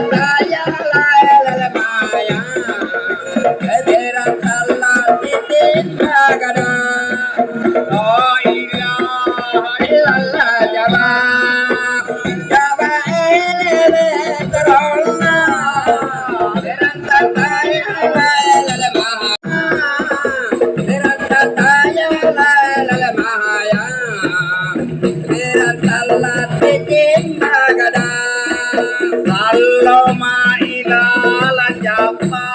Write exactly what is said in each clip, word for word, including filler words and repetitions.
Taya lae lale maya, eberan talla titin bagada. La ilaha illallah jaba, jaba elele terona. Eberan talla taya lae lale maya, eberan talla taya lae lale maya. Eberan talla titin bagada. Sallo mai lalang japa,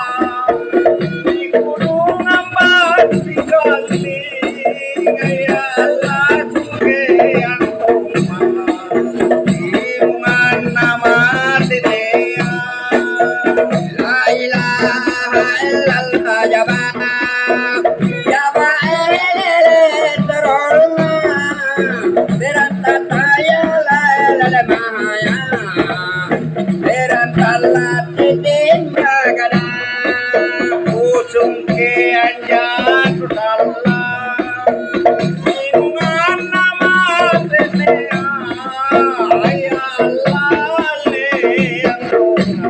di gunung ambang sikalling, ya Allah, suke antong mama, di munganna mate tea. La ilaha illallah jaba. Jaba elele terona, beranta taya lae lale mahaya, beranta latitin bagada, usungke anjatu talla, inunganna mate tea, ya Allah, le anrona.